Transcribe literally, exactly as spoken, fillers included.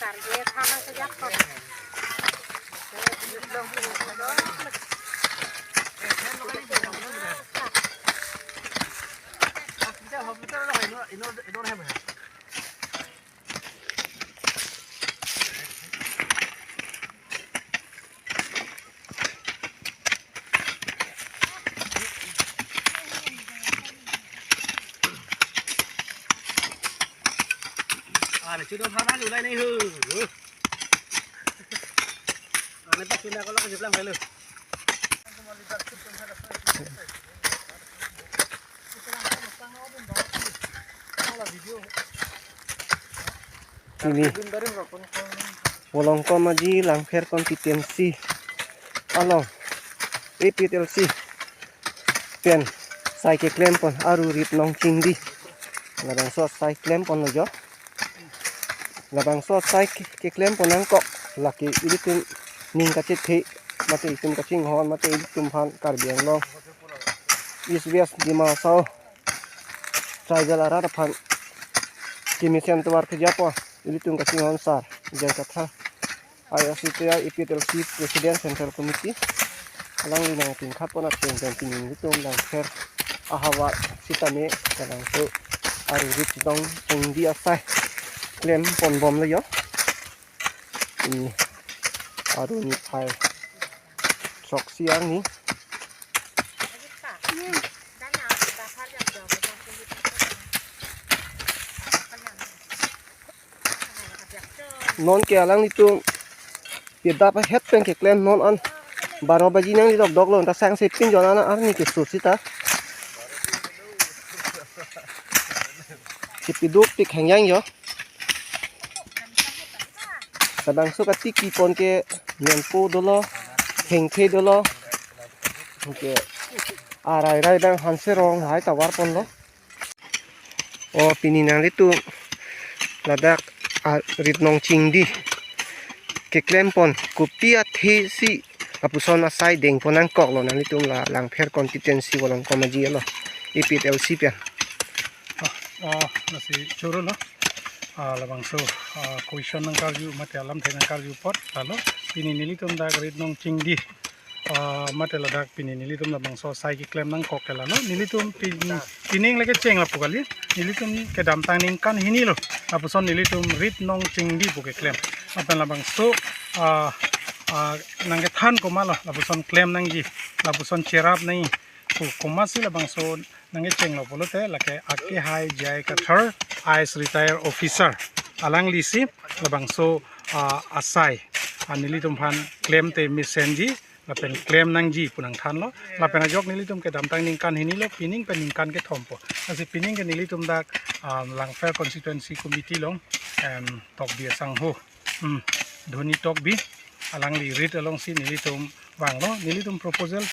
Ah, le chudo phana lu lai nei hu. Ah, le tak sina ko lo ke jeplang kalu. Pini Volongkom Aji Langpher constituency along A P H L C pen asai keklempon aru rit nong chingdi. Labangso asai klemponlo jo. Labangso asai ke-, keklempon nangkok lake ilitum ning kachethe mate itum kachinghon mate ilitum aphan Karbi Anglong East West Dima Hasao tribal arat aphan kemesen tovar kejapo ilitum kachinghon sar J I Kathar, I R C T I, A P H L C President, Central Committee, alangli nangpingkhatpon ateng pen pini nelitum Langpher ahavar sitame labangso aru rit nong chingdi asai klemponbomlo jo. Pini aru niphai throksi arni. Non ke alanglitum kedap ahet pen keklem non an baro baji nangli dokdoklo ta sangsepin jon an arni kesur sita. Chipiduk tik hengyang jo. Labangso kati kipon ke Nonpo dolo, Thengthe dolo. Ke arai rai bang Hanserong hai tovarponlo. O pini nanglitum ladak arit nong chingdi keklempon kopi athesi lapuson asai dengpon nangkoklo nanglitum la Langpher constituency Volongkom Aji along A P H L C pen. Ah, ah, lasi choro lo. Ah, labangso, ah, question nangkarju mate alamthe nangkarju apot lalo. Pini nelitum dak rit nong chingdi, ah, mate ladak pini nelitum labangso asai keklem nangkok ke lalo. Nelitum pin-, pining lake cheng lapu kali. Nelitum kedamtang ningkan hini lo lapuson nelitum rit nong chingdi pu keklem. Lapen labangso, ah, ah, nangkethan komatlo lapuson klem nangji, lapuson cherap nangji pu komatsi labangso nangkechenglo pulote lake akehai J I Kathar, I A S retire officer, alanglisi labangso, ah, asai, ah, nelitum aphan klemte mesenji lapen klem nangji pu nangthanlo. Lapen ajok nelitum kedamtang ningkan hini lo, pining pen ningkan kethompo. Lasi pining ke nelitum dak, ah, Langpher constituency committee along, em, Tokbi asangho, hmm, Dhoni Tokbi, alangli rit alongsi nelitum vanglo. Nelitum proposal